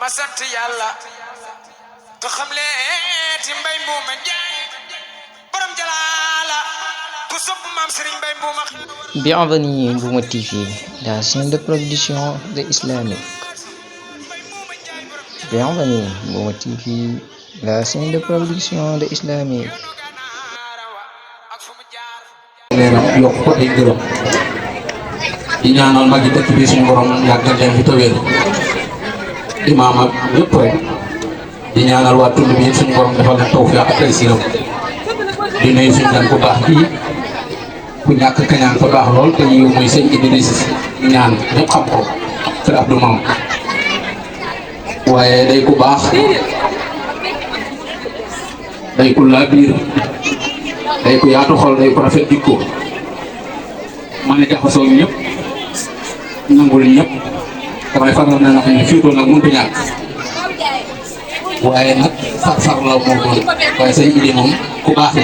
ma sant yàlla te xam leen ci mbay mbuuma njaay borom jalaala ku sopp maam Serigne Mbay Mbuuma. Bienvenue Mbouma TV, la chaîne de production de islamique. Bienvenue Mbouma TV, la chaîne de production de islamique. leeram yokk ko ay gërëm di ñaanal mag yi dëkk bi suñu borom yàggal leen fi tawéer imaam ak ñëpp rek di ñaanal waa tund bi suñu borom defal na tawfiq ak ay siiram di nuyu suñu gan ku baax kii ku ñàkk kañaan fa baax lool te yiw muy sëñ Idriss ñaan ñëpp xam ko kër Abdou Mam waaye day ku baax day ku laa biir day ku yaatu xol day ku rafet jikko man a jaxasoo ñëpp nangul ñëpp damay faral na nag ñu fiitoo nag mënut a ñàkk waaye nag far la moo doon waaye sëñ Idi moom ku baax la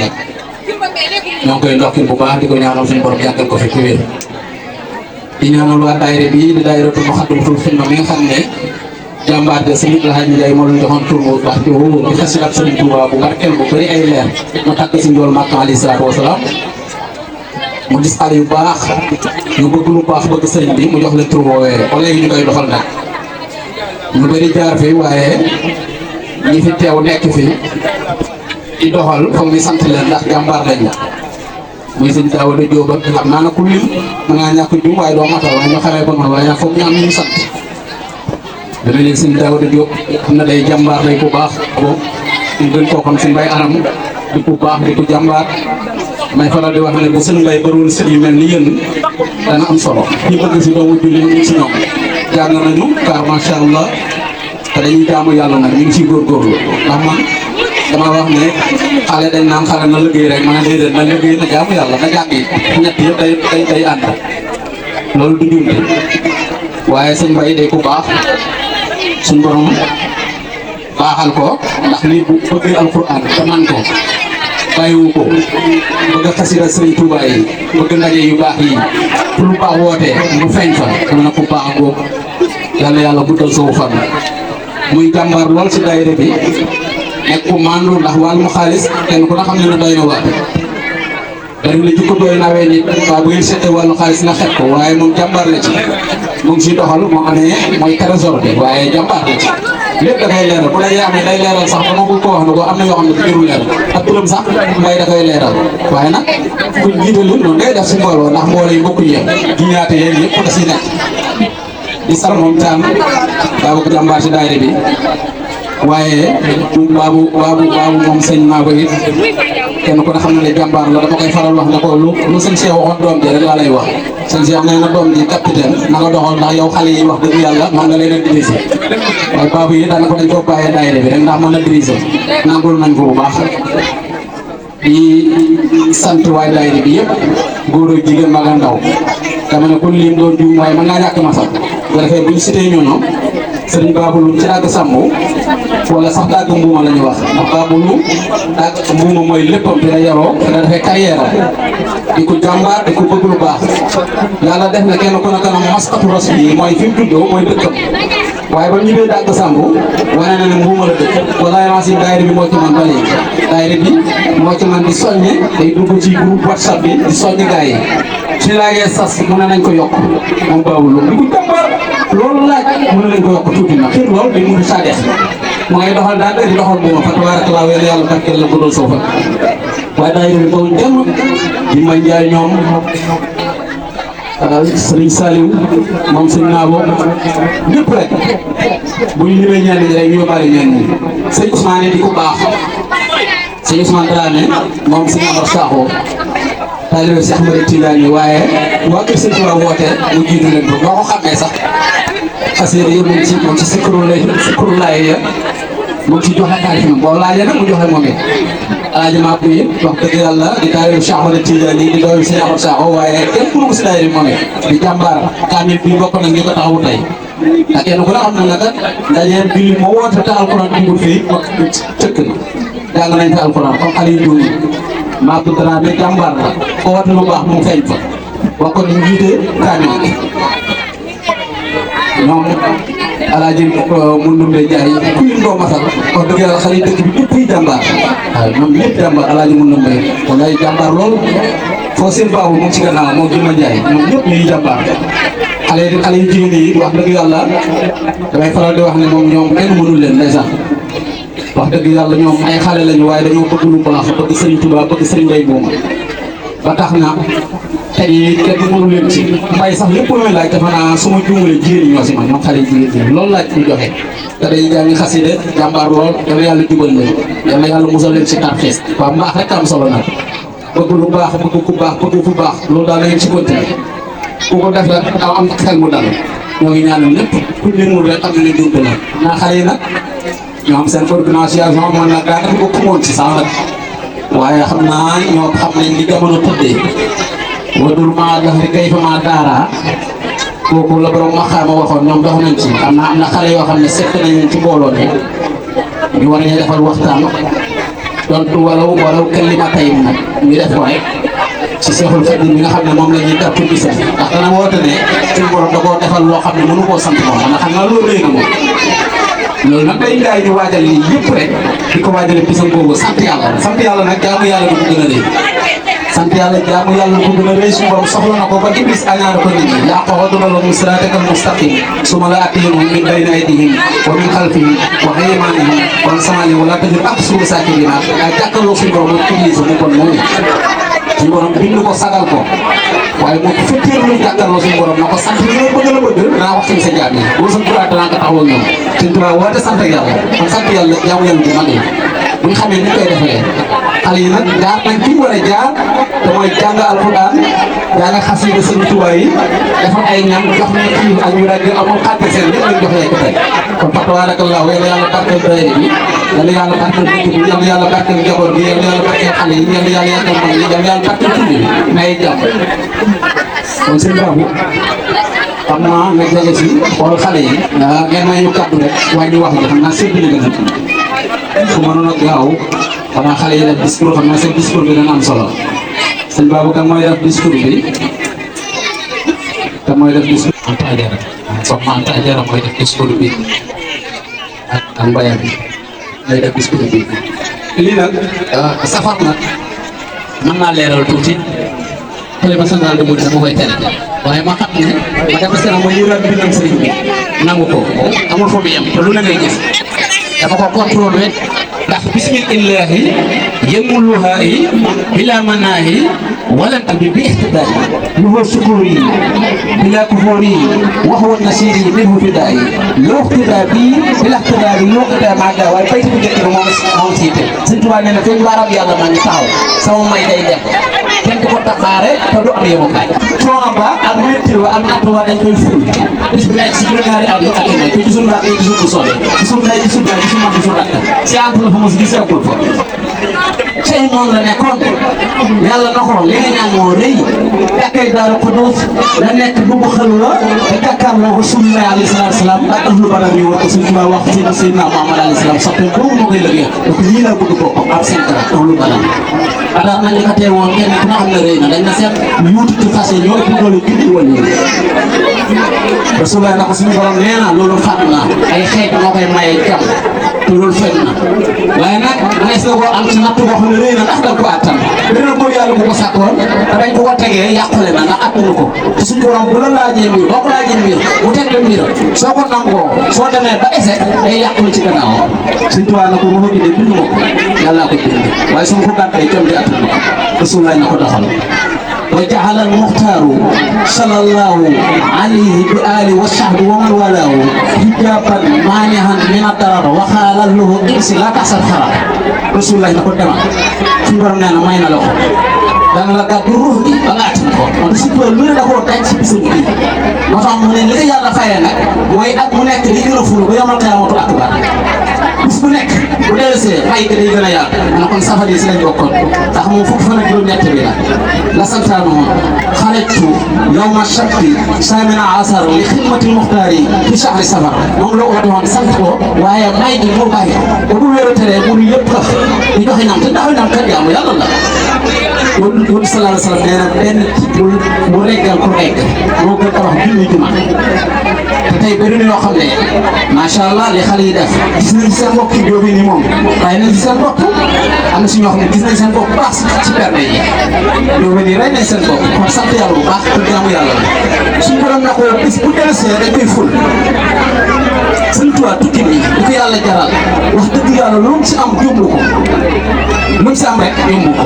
ñoo ngi koy ndokkil bu baax di ko ñaanal suñu borom yàggal ko fi ci wér di ñaanal waa daayira bii di daayiratu Moukhaddamatoul Khidma mi nga xam ne jàmbaar de Serigne El Hadji Ndiaye moo leen joxoon tur bu baax di wóor di xas ak Serigne Touba bu barkeel bu bëri ay leer mu tàgg si njool Makka alayhi salaatu wa salaam mu gis xale yu baax yu bëgg lu baax bëgg sëriñ bi mu jox leen tur boobee ba léegi ñu koy doxal nag ñu bëri jaar fi waaye ñi fi teew nekk fi di doxal foog ñu sant leen ndax jàmbaar lañ la muy sëñ Daawda Jóob ak xam naa ne ku lim mën ngaa ñàkk jum waaye doo matal waaye ñu xamee ko noonu waaye nag foog ñu am ñu sant dana léegi sëñ Daawda Jóob xam na day jàmbaar day ku baax boobu ñu gën koo xam si mbay anam di ku baax di ku jàmbaar may faral di wax ne bu sëñ mbay bëriwul sët yu mel ni yéen dana am solo ñu bëgg si doomu jullit ñu si ñoom jàng nañu car macha allah te dañuy jaamu yàlla nag ñu ngi ciy góorgóorlu ndax man dama wax ne xale dañ naan xale na liggéey rek ma ne déedéet na liggéey na jaamu yàlla na jàng yi ñett yëpp day ànd loolu du jumte waaye sëñ mbay day ku baax suñ borom baaxal ko ndax lii bu bëgg alquran te man ko bàyyiwu ko bëgg a xasida sëriñ Touba yi bëgg ndaje yu baax yi pour lu baax wootee mu feeñ fa dama na ku baax a góob yàlla guddal soowu fan muy jàmbaar lool ci daayira bi nekk ku maandu ndax wàllum xaalis kenn ku na xam ne na doy na waat bari na jikko doy nawee nit waaw bu ngeen seetee wàllu xaalis nga xet ko waaye moom jàmbaar la ci mu ngi siy doxal moo amee mooy trésor bi waaye jàmbaar la ci lépp da koy leeral bu la amee day leeral sax ba ma ko wax ne ko am na yoo xam ne du jërul leeral ak turam sax mbay da koy leeral waaye nag kuñ jiitalu noonu ngay def si mbooloo ndax mbooloo yi mbokku yéen di ñaate yéen yëpp da si nekk di sar moom caam daa bëgg jàmbaar si daayira bi waaye baabu moom sëñ maa ko it kenn ku ne xam ne ne jàmbaar la dama koy faral wax ne ko lu sëñ Cheikh waxoon doom ji rek laa lay wax sëñ Cheikh nee na doom ji capitaine na nga doxal ndax yow xale yi wax dëgg yàlla mën nga leen a diriger waaye baabu yi daanaka dañ koo bàyyee daayira bi rek ndax mën a diriger nangul nañ ko bu baax di sant waay daayira bi yëpp góor ak jigéen mag ak ndaw dama ne kon lim doon juum waaye mën naa ñàkk ma sax bu defee bu ñu cité ñooñu sëriñ Baabulu ci dàgg sàmm wala sax dàgg mbuuma la ñuy wax ndax Baabulu dàgg mbuuma mooy léppam dina yaroo te da dafay carrière di ko jàmbaar di ko bëgg lu baax yàlla def na kenn ku ne kanam maskatu ras bi mooy fi mu juddoo mooy dëkkam waaye ba ñu dee dàgg sàmm wane na ne mbuuma la dëkk walaay si daayira bi moo ci man ba léegi daayira bi moo ci man di soññe day dugg ci groupe WhatsApp bi di soññ gars yi su laajee sas mën nañ ko yokk moom Baabulu di ko jàmbaar loolu laaj mën nañ ko yokk tuuti na xir lool di mun saa def mu ngay doxal daal di doxal booba fa tabaarakallaa wér yàlla barkeel la guddal soo fa waaye daayira bi boobu jëm di may njaay ñoom Serigne Saliou moom sëñ Naabo ñëpp rek bu ñu limee ñenn ñi rek ñu yóbbaale ñenn ñi sëñ Ousmane di ko baax sëñ Ousmane Dramé moom sëñ Amar Sakho taalibe Cheikh Ahmed Tidiane waaye waa kër sëñ Tuubaa woote mu jiitu leen ko boo ko xamee sax xasee yi moom ci sikru laay ya mu ngi ci joxe taarif moom boo laajee nag mu joxe moom it alaaji maap yi wax dëgg yàlla di taalibe Cheikh Ahmed Tidiane di dooyu sëñ Amar Sakho waaye kenn ku dugg si daayira bi moom it di jàmbaar kaamil bi bokk nag ñu ko taxawu tey ak kenn ku ne xam na nag ndaje bi moo woote te alxuraan dugul fii cëkk na jàng nañ fi alxuraan comme xale yu dund maa ko Dramé jàmbaar la ko woote lu baax mu feeñ fa wax ko ni jiite kaamil ñoom alaaji mun numbe jaay ku lim doo masal wax dëgg yàlla xale yi dëkk bi ñëpp jàmbaar waaw ñoom ñëpp jàmbaar alaaji mun numbe wallaay jàmbaar lool foo seen baabu mu ci gannaaw moo jëma jaay ñoom ñëpp ñuy jàmbaar xale yi jigéen yi wax dëgg yàlla damay faral di wax ne moom ñoom kenn mënul leen ndeysaan wax dëgg yàlla ñoom ay xale lañu waaye dañoo bëgg lu baax bëgg Serigne Touba bëgg Serigne Mbaye Bouma ba tax na tey kenn mënu leen ci mbay sax lépp looy laaj dafa naa su ma juumalee jigéen ñi ñoo si man ñoom xale jigéen ñi loolu laaj ñu joxe te day jàngi xaside jàmbaar lool yal na yàlla jubal leen yal na yàlla musal leen ci tarxiis waaw mbaax rek am solo nag bëgg lu baax bëgg ku baax bëgg fu baax loolu daal la ngeen ci continuer ku ko def la am xel mu dal ñoo ngi ñaanal lépp ku leen mu rek xam ne dund na naa xale yi nag ñoo am seen organisation man nag daanaka ko kumoon ci sax nag waaye xam naa ñoo xam nañ li jamono tëddee wadul maa dax ri kay fa maa daara kooku la borom maxaama waxoon ñoom dox nañ ci am na xale yoo xam ne sekk nañ ci mbooloo ne ñu war a defal waxtaan dontu walaw kalima tey nag ñu def ko rek ci Seexul Xadiim mi nga xam ne moom la ñuy def pour bisam ndax dana woote ne suñu borom da koo defal loo xam ne mënu koo sant moom man xam naa loolu léegi moom loolu nag day ngaay ñu waajal lii yëpp rek di ko waajale bisam boobu sant yàlla nag jaamu yàlla du ko gën a rëy sant yàlla jaamu yàlla du ko gën a rëy suñu borom soxla na ko ba Iblis añaana ko nit ñi yaa ko wadulaloon siraatakal mustaqim suma la atihim min bayni aydihim wa min xalfihim wa an aymanihim wa an samaanihim wala tajid aksara saakiriina daa jàkkaarloo suñu borom ak Iblis mu bon mooy suñu borom bind ko sagal ko waaye moom bu fekkee lu jàkkaarloo suñu borom na ko sant li nga bëgg la bëgg danaa wax ci sa jaam yi bu sa turaa danaa ko taxawal ñoom suñu turaa woote sant ak yàlla kon sant yàlla jaamu yàlla bu mag la bu ñu xamee ni koy defalee xale yi nag jaar nañ fi ñu war a jaar te mooy jàng alxuraan jàng xasida Sëriñ Tuubaa yi defal ay ñam jox ñu xiif ak ñu rek amul xàtte seen lépp lañ jox lekk tey kon fa tabaarakallaahu yàlla barkeel doyere bi yàlla barkeel dëkk bi yàlla barkeel njaboot bi yàlla barkeel xale yi yàlla yàggal mag yi yàlla barkeel tund bi may jàmm kon seen baabu xam naa nga jege si xool xale yi ngeen may ñu kàddu rek waaye ñu wax ji xam naa séddale nga su mënoon a gaaw xanaa xale yi def discours xam naa seen discours bi dana am solo sëñ Babou kan mooy def discours bi kan mooy def discours Anta Ajara soxna Anta Ajara mooy def discours bi ak mbayam bi mooy def discours bi lii nag safar nag mën naa leeral tuuti xalifa général de Mouride dama koy tere waaye ma xam ne ma dem sena ma yëraat bi nam sëriñ bi nangu ko amul foofu yem te lu ne ngay gis dama ko contrôlé ndax bismillahi yemuluhaayi bila manaahi walan abi bi ihtidaayi luhu sukuri bila kufuri wax woon na siiri minhu fidaayi loo ihtidaa bi bila ihtidaa bi loo ihtidaa maa gaa waaye baytu bu njëkk bi moom siite Sëñ Tuubaa nee na feeñ baaraam yàlla maa ngi taxaw sama may day def kenn du ko taxaare te du am yemukaay coono ba ak métti wa ak natt wa dañ koy ful bis bu nekk si juróom-ñaari at yi ak yeneen te gisul naa ko gisul bu soobee gisul day gisul day gisul man gisul rakk si ànd la fa mos gis seegul fa cey noonu la nekkoon yàlla na ko li nga ñaan moo rëy jàkkay Daaru Xudoos la nekk dugg xel la te jàkkaarloo Rasulullah alayhi salaatu salaam ak ahlu badar yi war ko Sëñ Tuubaa wax ci Seydina Muhammad alayhi salaam soppe boobu moo koy lëggee donc lii la bëgg boppam ab cinq ahlu badar adax na li ko teewoon kenn ku na xam ne rëy na dañ na seet yuutu ci fas yi ñoo ëpp doole julli wala Rasulullah na ko suñu borom nee na loolu fàtt na ay xeet moo koy maye jàmm te loolu feeñ na waaye nag nees na ko am ci natt boo xam ne rëy na ndax da ko attan dina góor yàlla bu ko sàkkoon te dañ ko ko tegee yàqule na ndax attanu ko te suñu borom bu la laajee mbir boo ko laajee mbir mu teg la mbir soo ko nangoo soo demee ba ese day yàqule ci gannaaw Sëñ Tuubaa na ko ruuxu gi de bindu ma ko yàllaa ko bind waaye su ma ko gàttee jom di attanu ko Rasulullah na ko doxal wa jaxala almuxtaaru sallallahu alayhi bi ali wa sahbi wa man walaahu hijaban maanihan min ad-darar wa xaala lahu insi la taxsal xarar Rasulullah na ko demal suñu borom nee na may na la ko dana la gàddu ruux gi ba nga attan ko kon si tool lu ne da koo daj si bisam bi moo tax mu ne li ko yàlla fayee nag mooy at mu nekk di gën a fulu ba yomal qiyaamatu akbar bis bu nekk bu dellusee fay gi day gën a yaatu ma ne kon safar yi si lañ bokkoon ndax moom fukki fan ak juróom-ñett bi la santaano moom xarajtu yawma sabti samina asar li xidmatil muxtaari fi shahri safar moom la oote woon sant ko waaye may gi moo bàyyi ba bu wéeru teree mu yëpp xëf di joxe ñam te ndax ñam kat yaamu yàlla la yoon sallallahu alayhi wa sallam nee na benn bu reggal ku regg moo gën tabax junni juma te tey bëri na yoo xam ne macha allah li xale yi def gis nañ seen bopp ci jóobi ni moom waaye nañ ci seen bopp am na si ñoo xam ne gis nañ seen bopp bu baax ci berne yi jóobi ni rey nañ seen bopp kon sant yàlla bu baax te jaamu yàlla suñu borom na ko bis bu dellusee dañ koy ful Sëñ Tuubaa tukki bi di ko yàlla jaral wax dëgg yàlla lu mu si am jublu ko lu mu si am rek yombu ko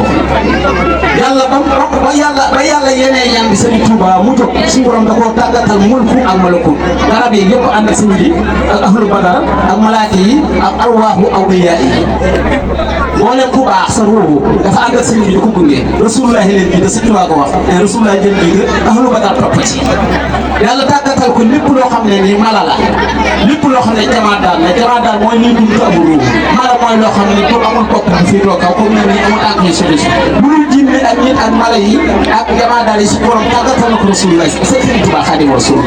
yàlla ba yàlla yenee yan bi Sëñ Tuubaa mu jóg suñu borom da koo tàggatal mulku ak malakut garab yi yëpp ànd ak sëñ bi ak ahlu badar ak malaaka yi ak arwaaxu awliyaa yi boo leen ku baax sa ruubu dafa ànd ak sëñ bi di ko gunge rasulullahi leen bi da Sëñ Tuubaa ko wax mais rasulullahi leen bi ahlu badar topp ci yàlla tàggatal ko lépp loo xam ne nii mala la lépp loo xam ne jamaadaat la jamaadaat mooy liy dund amul ruubu mala mooy loo xam ne pour amul bopp bu fii doo kaw comme ne nii amul tànk yu solution mënul jinne ak nit ak mala yi ak jamaadaat yi su borom tàggatal na ko rasulullahi Sëñ Tuubaa Xaadimu Rasuul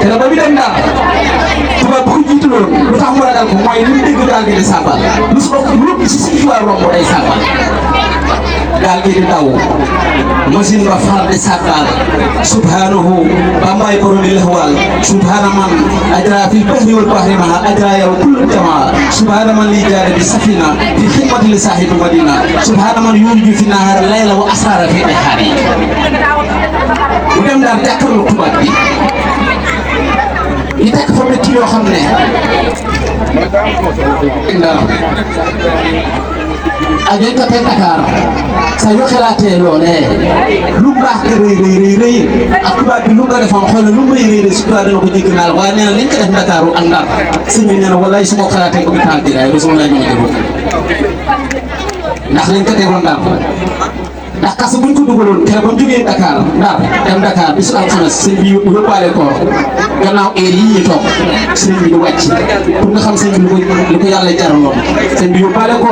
te ba bi dem daal tubaab bu ko jiitu loolu lu tax mu ragal ko mooy li mu dégg daal gi di sàbbal lu su bokk lu ci Sëñ Tuubaa romb day sàbbal gaal gi di daw machine ba far di sàbbal subhanahu bambay borom di lexwal subhana man ajra fil bahri wal bahri ma ajra yow kullu jamaa subhana man li jaare bi safina fi xidmati li sahibi madina subhana man yurju fi nahar layla wa asrara fi nahari bu dem daal jàkkaarloo tubaab bi yi tekk fa métti yoo xam ne ak yéen kat Dakar saa yoo xalaatee loolee lu baax nga rëy ak tubaab bi lu nga defoon xool lu mu rëy su tubaab dana ko jégg naa la waaye nee na liñ ko def Ndakaaru ak Ndar sëñ bi nee na walaay su ma xalaatee bëgg taal jëlaay ba sama laaj ma jëru ndax liñ ko tegoon Ndar ndax kaso buñ ko dugaloon keroog ba mu jógee Dakar Ndar dem Dakar bisu alxames sëñ bi yóbbaale ko gannaaw heure yi ñu toog sëñ bi di wàcc pour nga xam sëñ bi li ko yàlla jaraloon sëñ bi yóbbaale ko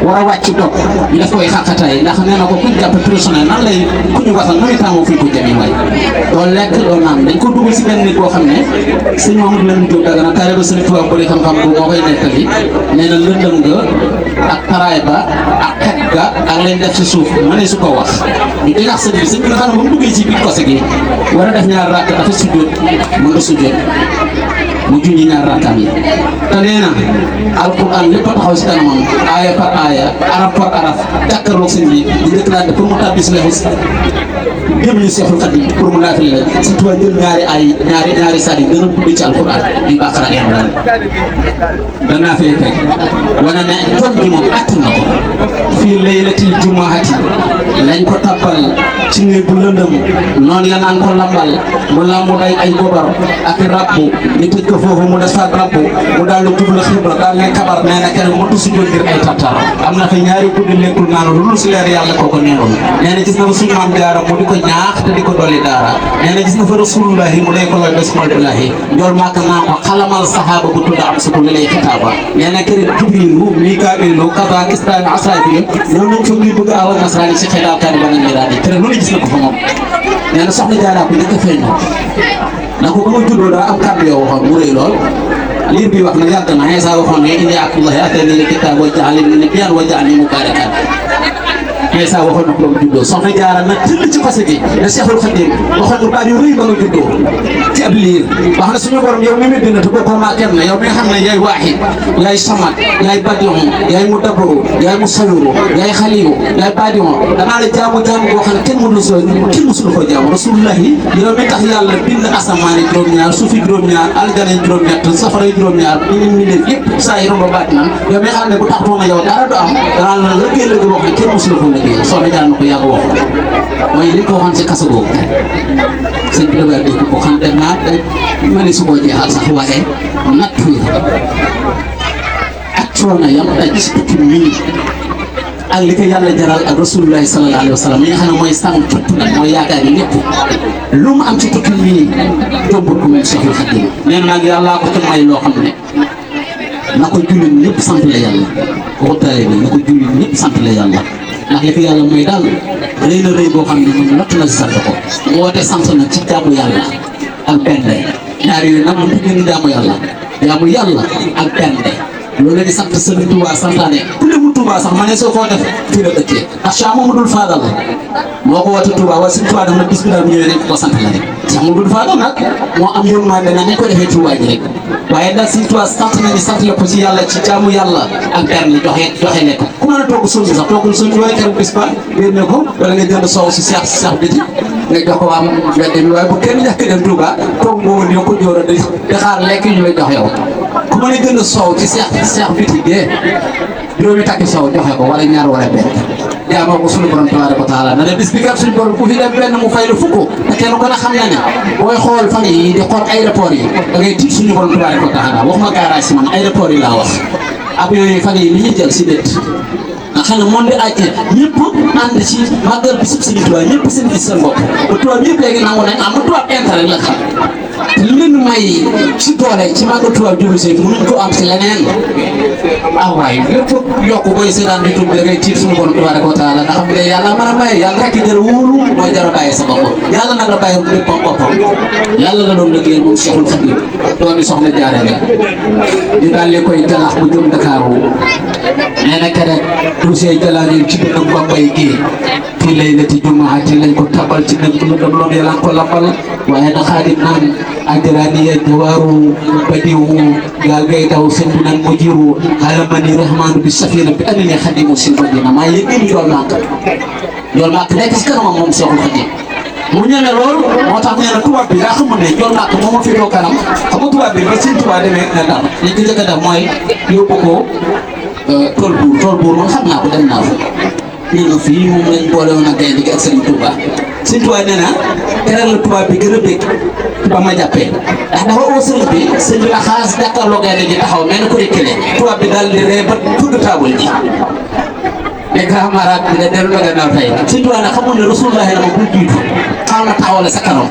war a wàcc toog ñu def koy xàqataay ndax nee na ko kuñ jàpp personnel nan lay ku ñu waxal nooy tàmmoo fuñ ko jëmee waay doo lekk doo naan dañ ko dugal si benn nit boo xam ne sëñ Mamadou Lamine Diop Dagana taale ba sëñ Tuubaa bëri xam-xam bu moo koy nettali nee na lëndëm nga ak taraay ba ak xet ga ak leen def si suuf mënee su ko wax ñu di nax sëñ bi nga xam ne ba mu duggee ci biir kose gi war a def ñaar rakk dafa sujjóot mën nga sujjóot mu junñi ñaar rakkaam yi te nee na alquran lépp a taxaw si kanamam aaya par aaya araf par araf jàkkaarloog sëñ bi di déclaré pour mu tàbbi si lexu gém ñu Seexul Xadiim pour mu laafil la Sëñ Tuubaa jël ñaari saar yi gën a gudd ci alquran di Baqara Imraan danaa fee teg wane ne jot gi moom att na ko fii laylatil jumaati lañ ko tabbal ci néeg bu lëndëm noonu ya naan ko lambal mu lambu day ay gobar ak rabbu ñu tëj ko foofu mu des fa rabbu mu daal di jublu xibla daal ne kabar nee na kenn mu tusu jóg ngir ay tattar am na fi ñaari guddi lekkul naanu lu dul si leer yàlla kooko neexul nee na gis na fa suñu maam Jaara mu di ko ñaax te di ko dolli daara nee na gis na fa rasulullahi mu lay ko loy bismillahi njool màkk naa ko xalamal sahaaba bu tudd am suko li lay xitaaba nee na kër Jibriilu Mikaa'ilu kaza Israa'iil Asraafiil ñëw nañ fa ngir bëgg awal nasraani si xidaalkaani ba nañ miraani te lu ne gis na ko fa moom nee na soxna Jaara ko njëkk a feeñoo na ko ba ma juddoo daa am kàddu yoo waxoon mu rëy lool liir bi wax na yàgg na Iisaa waxoon ne inni abdullahi ataani l-kitaaba wa ja'alani nabiyyan wa ja'alani mubaarakan Iisaa waxoon na ko ba mu juddoo soxna Jaara nag tëll ci fas gi ne Seexul Xadiim waxoon nga baat yu rëy ba nga juddoo ci ab liir wax na suñu borom yow mi mi bind te bokkoo maa kenn yow mi nga xam ne yaay waahid yaay samad yaay badi'u yaay mudabbiru yaay musawwiru yaay xaliilu yaay badi'u danaa la jaamu boo xam ne kenn mësul ko jaamu rasulullahi yow mi tax yàlla bind asamaan yi juróom-ñaar suufi juróom-ñaar aljana yi juróom-ñett safara yi juróom-ñaar ñu def yëpp saa yi romb baat nan yow mi nga xam ne bu taxawoon yow dara du am danaa la lëggee boo xam ne kenn mësul ko lëggee soxna Jaara na ko yàgg waxoon mooy li ko waxoon ci kaso boobu sëñ bi dafay dégg ko xam ne naa ma ne su ko jeexal sax waaye natt wi ak coono yam daj ci tukki mii ak li ko yàlla jaral ak rasulullahi sallallahu alayhi wa sallam mi nga xam ne mooy sàmm tutt nag mooy yaakaar yi lépp lu mu am ci tukki mii jombut ko moom Seexul Xadiim nee na nag yàllaa ko ci may loo xam ne na ko jullit ñëpp sant la yàlla waxu taalibe bi na ko jullit ñëpp sant la yàlla ndax li ko yàlla mooy daal rëy na rëy boo xam ne moom lott na si sant ko mu woote sant nag ci jaamu yàlla ak bernde ñaar yooyu nag mu tuddee jaamu yàlla ak bernde loolu di sant Sëriñ Touba santaane ku mu Touba sax ma ne soo koo def fii la dëkkee ndax Cheikh Mamadou Fadal moo ko woote Touba waaye Sëriñ Touba dafa bis bi daal bu ñëwee nañ ko sant la rek Cheikh Mamadou Fadal nag moo am yoon maa dana nañ ko defee Touba ji rek waaye daal Sëriñ Touba sant nañu sant la ko ci yàlla ci jaamu yàlla ak berne joxe lekk ku mën a togg soñu sax toggul soñu waaye keroog bis ba génne ko wala nga jënd soow si seex biti nga jox ko waa mbedd bi waaye bu kenn ñàkk dem Touba toog boobu ni ko jóor a di xaar lekk ñu lay jox yow ku mën a jënd soow ci seex biti gee juróomi takki soow joxe ko wala ñaar wala benn jaamoo ko suñu borom tabaaraka wa taala na ne bis bi kat suñu borom ku fi dem benn mu fay la fukk te kenn ko ne xam na ne booy xool fan yi di xool aéroport yi da ngay tiit suñu borom tabaaraka wa taala waxuma garage si man aéroport yi laa wax avion yi fan yi li ñuy jël si nit nga xam ne monde entier ñëpp ànd ci màggal bisub Sëriñ Tuubaa ñëpp seen gis seen bopp ba tubaab ñëpp léegi nangu nañ am na tubaab intérêt la xam te li leen may ci doole ci màggal tubaab jublu si mënuñ ko am si leneen ah waaye lépp yokku booy seetaan di tudd da ngay tiit suñu borom tabaaraka wa taala nga xam ne yàlla mën a maye yàlla rek jar wóolu mooy jar a bàyyi sa bopp yàlla nag la bàyyi léppam boppam yàlla la doon liggéey moom Cheikhul Khadim doomi soxna jaare la ñu daal di koy jalax bu jëm Dakar nee na keroog dossier jalaani ci dënnu Bambey gi fii laylati jumaati lañ ko tabal ci nëb lu dem loon yàlla ko lambal waaye na Xaadim naan ajraani ya jawaaru badiwu gaal ngay daw sëñ bi naan mu jiru xalamani rahmaanu bi safina bi anani xadimu si madina maa yëg ni yool màkk nekk si kanamam moom Seexul Xadim mu ñëwee loolu moo tax nee na tubaab bi daa xamul ne yool màkk moom a fi doo kanam xam nga tubaab bi ba sëñ tubaab demee na Ndar li ko njëkk a def mooy yóbbu ko tool buur moom xam naa ko dem naa fa ñëw na fii moom lañ boole woon ak gaynde gi ak Sëriñ Tuuba Sëriñ Tuuba nee na teral la tubaab bi gën a bëgg ba ma jàppee ndax dafa oo sëriñ bi la xaas jàkkaarloo gaynde gi taxaw mel na ko rekkile tubaab bi daal di ree ba fëgg taabal ji mais camarade bi ne dellu la gannaaw tey Sëriñ Tuuba nag xamoon ne Rasulullaahi la ma bul jiitu xaw ma taxawale sa kanam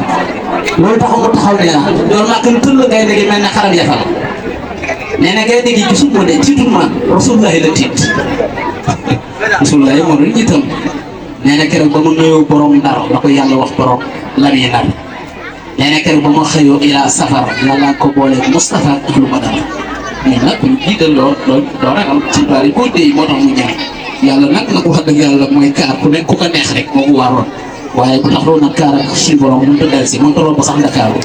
loolu taxaw mu taxaw nee na loolu maa kenn tëll gaynde gi mel ne xaram yafal nee na gaynde gi gisul ma de tiitul ma Rasulullaahi la tiit Rasulullaahi moom la jiitam nee na keroog ba mu nuyoo borom Ndar la ko yàlla wax borom lami Ndar nee na keroog ba ma xëyoo ila safar yàlla ko boole Moustapha ak lu ma dara ñun nag ñu jiital lool ragal ci bari koo déy moo tax mu ñaan yàlla nag na ko wax dëgg yàlla mooy kaar ku nekk ku ko neex rek moo ko waaroon waaye ku tax doon nag kaar ak suñu borom mënut a dellusi mënut a romb sax Ndakaaru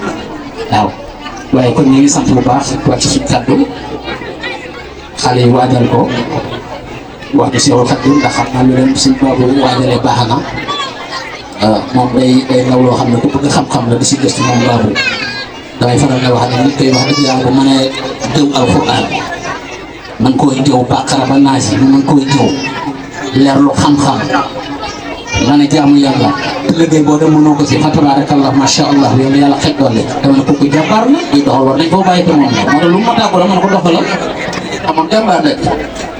waaw waaye kon ñu ngi sant bu baax wàcc suñu kàddu xale yi waajal ko wax di Seexul Xadiim ndax xam naa lu leen suñ boobu waajalee baax na moom day ndaw loo xam ne ku bëgg xam-xam la di si gëstu moom baabu damay faral di wax ne nit koy wax dëgg yàlla bu mënee jëw alxuraan man koy jëw Baqara ba Naas yi man koy jëw leerlu xam-xam nga ne jaamu yàlla te liggéey boo dem mënoo ko si fa tabaarakallah macha allah yow yàlla xet doole dama ne kooku jàmbaar la di doxal war nañ koo bàyyi te moom la moo tax lu ma tàggoo la mën ko doxalal amoon jàmbaar rek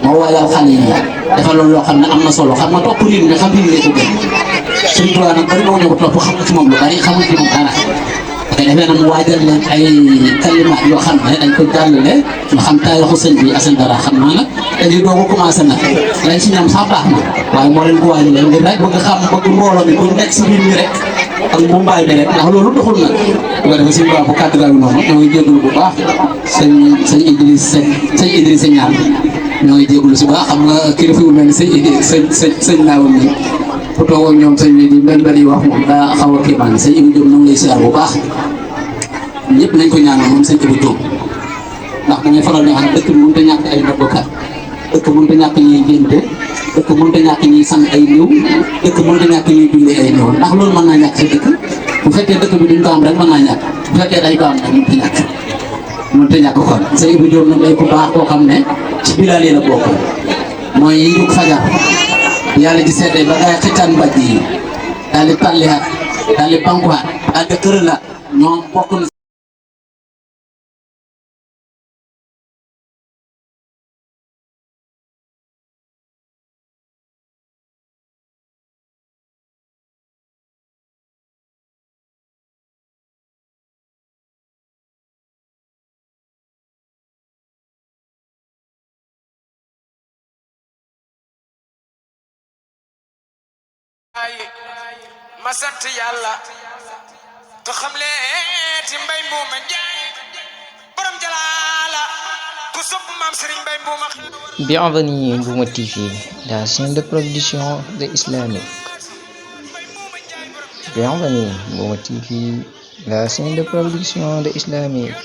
moo waayal xale yi dafa loolu loo xam ne am na solo xam nga topp nit ñi xam nit ñi ko gën Sëriñ Tuubaa nag bari na ñu ko topp xam ci moom lu bari xamul ci moom dara te defee na mu waajal leen ay kalimaat yoo xam ne dañ ko jàllale ñu xam taarixu sëñ bi Assane Dara xam naa nag dañuy doog a commencé nag lañ si ñam sax baax na waaye moo leen ko waajal leen ngir rek bëgg xam bëgg mbooloo mi buñ nekk si biir ñi rek ak mumbaay bi rek ndax loolu doxul nag bu ko defee si baax bu kàddu gaa noonu ñoo ngi jégalu bu baax sëñ Idriss ñaan ñoo ngi jégalu si baax xam nga kilifa yu mel ni sëñ naawam ni bu toog ak ñoom sëñ bi di mbel yi wax moom daa xaw a kii maan sëñ Ibou Diop ñoo ngi lay siyaar bu baax ñëpp nañ ko ñaanal moom sëñ Ibou Diop ndax dañuy faral di wax ne dëkk bi mënut a ñàkk ay ndogkat dëkk mënut a ñàkk ñuy ngénte dëkk mënut a ñàkk ñuy sang ay néew dëkk mënut a ñàkk ñuy julli ay néew ndax loolu mën naa ñàkk si dëkk bu fekkee dëkk bi duñ ko am rek mën naa ñàkk bu fekkee dañ ko am nag mënut a ñàkk kon sëñ Ibou Diop nag day ko baax koo xam ne ci bilaal yi la bokk mooy yi jug fajar yàlla ji seetee ba ngay xëccaan mbàjj yi daal di talliwaat daal di bankuwaat daal di këralaat ñoom bokk na ma sant yàlla te xam leen ci mbay mbuuma njaay borom jalaala ku sopp maam Serigne Mbaye Mbouma. Bienvenue Mbouma TV, la chaîne de production de islamique. Bienvenue Mbouma TV, la chaîne de production de islamique.